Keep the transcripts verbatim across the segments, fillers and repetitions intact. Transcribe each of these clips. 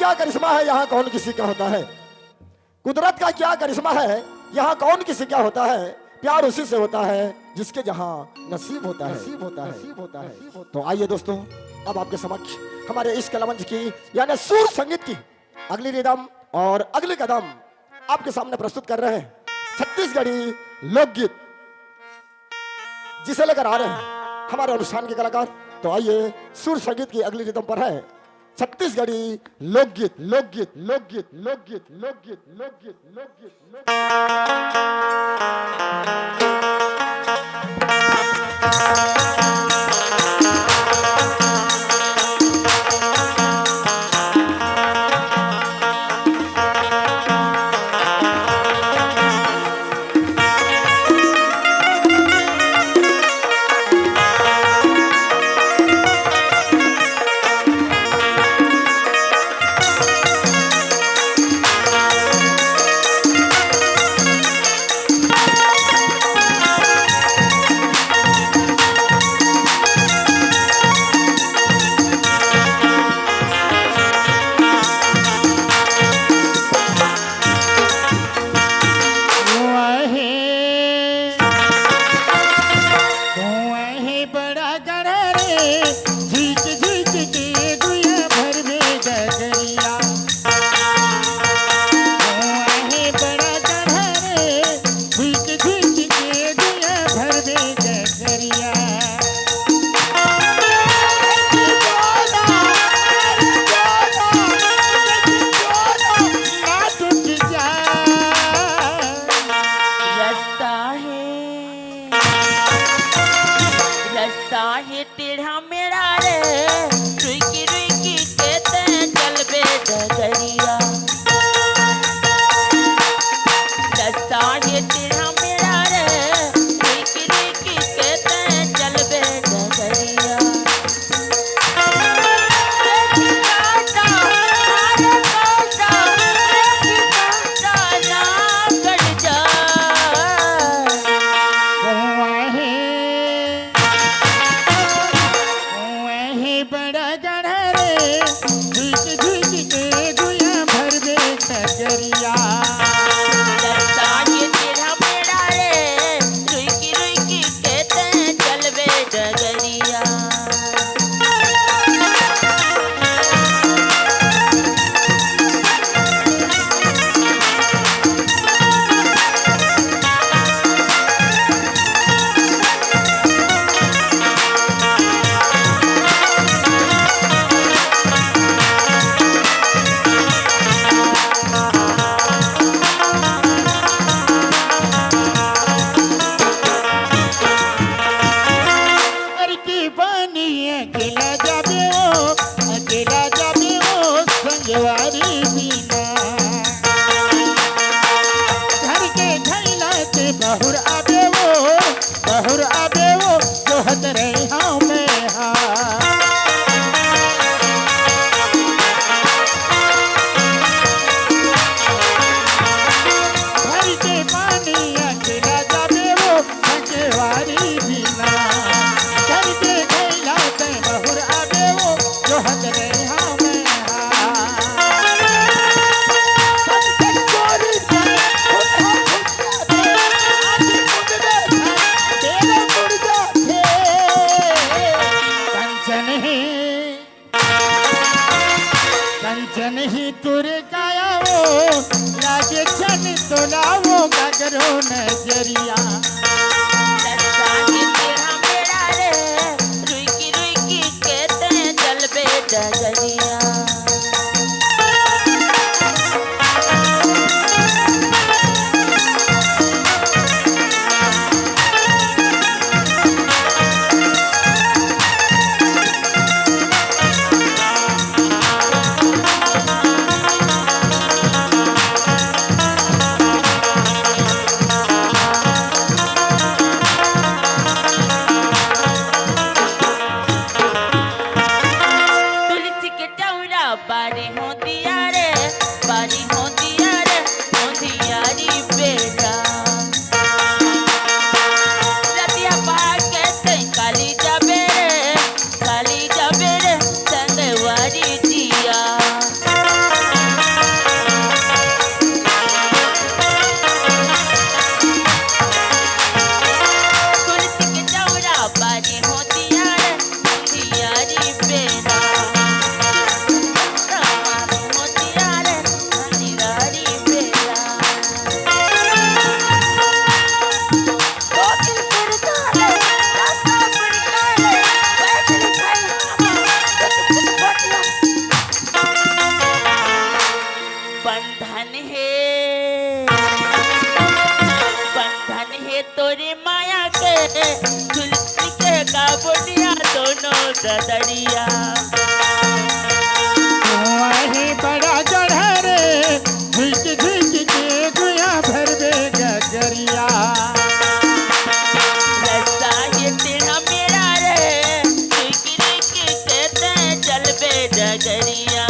क्या करिश्मा है, यहाँ कौन किसी का होता है? कुदरत का क्या करिश्मा है, यहाँ कौन किसी का होता है? प्यार उसी से होता है जिसके जहाँ नसीब होता है, नसीब होता है, नसीब होता है। तो आइए दोस्तों, अब आपके समक्ष हमारे इस कलामंच की, यानी सुर संगीत की अगली रिदम और अगले कदम आपके सामने प्रस्तुत कर रहे हैं छत्तीसगढ़ी लोकगीत, जिसे लेकर आ रहे हैं हमारे अनुष्ठान के कलाकार। तो आइए, सुर संगीत की अगली रिदम पर है छत्तीसगढ़ी लोकगीत, लोकगीत, लोकगीत, लोकगीत, लोकगीत, लोकगीत, लोकगीत। हुआ है, हुआ है बड़ा गड़ा रे, झीक झीक के दुनिया भर में डगरिया। हुआ है बड़ा गड़ा रे, झीक झीक के दुनिया भर में डगरिया। रास्ता है, रास्ता है टेढ़ा मेढ़ा रे, रुकी रुकी के ते चलबे डगरिया। रास्ता है टेढ़ा मेढ़ा रे, रुकी रुकी के ते चलबे डगरिया। बड़ा गढ़ रे, झुक झुक के दुनिया भर में डगरिया। रास्ता ये टेढ़ा मेढ़ा रे, रुकी रुकी के ते चलबे डगरिया। अरे की बनी अकेला जाबे ओ, अकेला जाबे ओ, संगवारी बिना। घर के खैला ते बहुर आबे ओ, बहुर आबे ओ, जोहत रहे हाँ मैं हाँ। घर के पानी अकेला जाबे ओ, संगवारी बिना। घर के खैला ते बहुर आबे ओ, जोहत रहे हाँ मैं हाँ। संगवारी बिना। कंचन ही, कंचन ही तुर काया वो, लागे छन तोला वो गगरो नजरिया। रुकी रुकी के ते चलबे डगरिया। तोरे माया के झुलसी के गाबोनिया दोनों ददरिया। वही बड़ा गढ़ा रे, झुक झुक के गुया भरबे गगरिया। रस्ता ये तेरा मेरा रे, रुकी रुकी के ते चलबे डगरिया।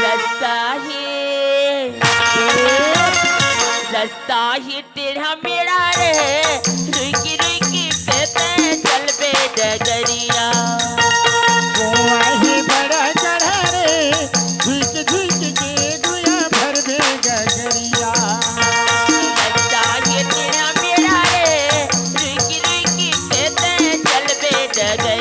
रस्ता ही, रस्ता ही तेरा मेरा रे, रुकी रुकी के ते चलबे डगरिया। वही बड़ा गढ़ा रे, झुक झुक के गुया भरबे गगरिया। रस्ता ये तेरा मेरा रे, रुकी रुकी के ते चलबे डगरिया।